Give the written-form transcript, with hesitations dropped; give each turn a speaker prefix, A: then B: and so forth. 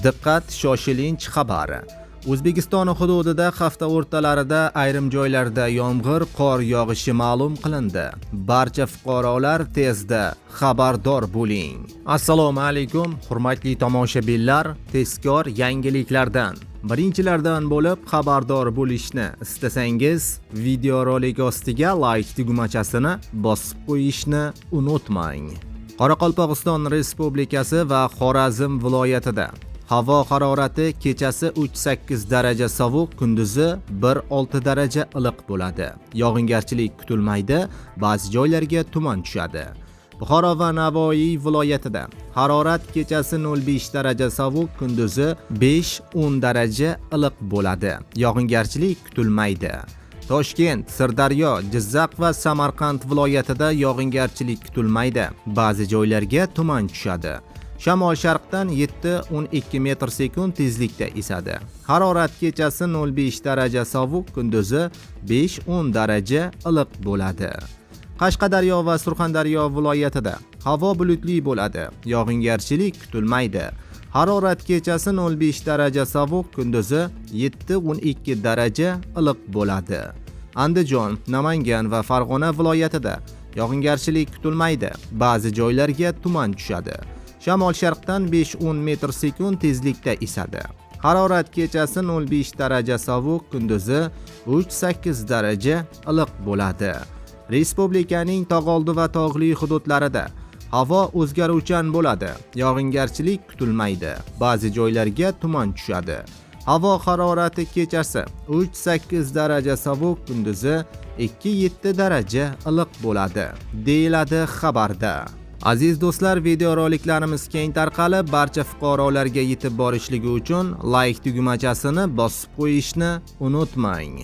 A: Diqqat, shoshilinch xabar! O'zbekiston hududida hafta o'rtalarida ayrim joylarda yomg'ir, qor yog'ishi ma'lum qilindi. Barcha fuqarolar tezda xabardor bo'ling. Assalomu alaykum, hurmatli tomoshabinlar, tezkor yangiliklardan birinchilardan bo'lib xabardor bo'lishni istasangiz, videorolik ostiga like tugmachasini bosib qo'yishni unutmang. Qoraqalpog'iston Respublikasi va Xorazm viloyatida havo harorati kechasi 3-8 daraja sovuq, kunduzi 1-6 daraja iliq bo'ladi. Yog'ingarchilik kutilmaydi, ba'zi joylarga tuman tushadi. Buxoro va Navoiy viloyatida harorat kechasi 0,5 daraja sovuq, kunduzi 5-10 daraja iliq bo'ladi. Yog'ingarchilik kutilmaydi. Toshkent, Sirdaryo, Jizzax va Samarqand viloyatida yog'ingarchilik kutilmaydi. Ba'zi joylarga tuman tushadi. Shamol sharqdan 7-12 metr sekund tezlikda esadi. Harorat kechasi 0,5 daraja sovuq, kunduzi 5-10 daraja iliq bo'ladi. Qashqadaryo va Surxondaryo viloyatida havo bulutli bo'ladi. Yog'ingarchilik kutilmaydi. Harorat kechasi 0,5 daraja sovuq, kunduzi 7-12 daraja iliq bo'ladi. Andijon, Namangan va Farg'ona viloyatida yog'ingarchilik kutilmaydi. Ba'zi joylarga tuman tushadi. Shamol sharqdan 5-10 metr sekund tezlikda esadi. Harorat kechasi 0,5 daraja sovuq, kunduzi 3-8 daraja iliq bo'ladi. Respublikaning tog'oldi va tog'li hududlarida havo o'zgaruvchan bo'ladi. Yog'ingarchilik kutilmaydi. Ba'zi joylarga tuman tushadi. Havo harorati kechasi 3-8 daraja sovuq, kunduzi 2-7 daraja iliq bo'ladi, deyiladi xabarda. Aziz do'stlar, videoroliklarimiz keng tarqalib, barcha fuqarolarga yetib borishligi uchun like tugmachasini bosib qo'yishni unutmang.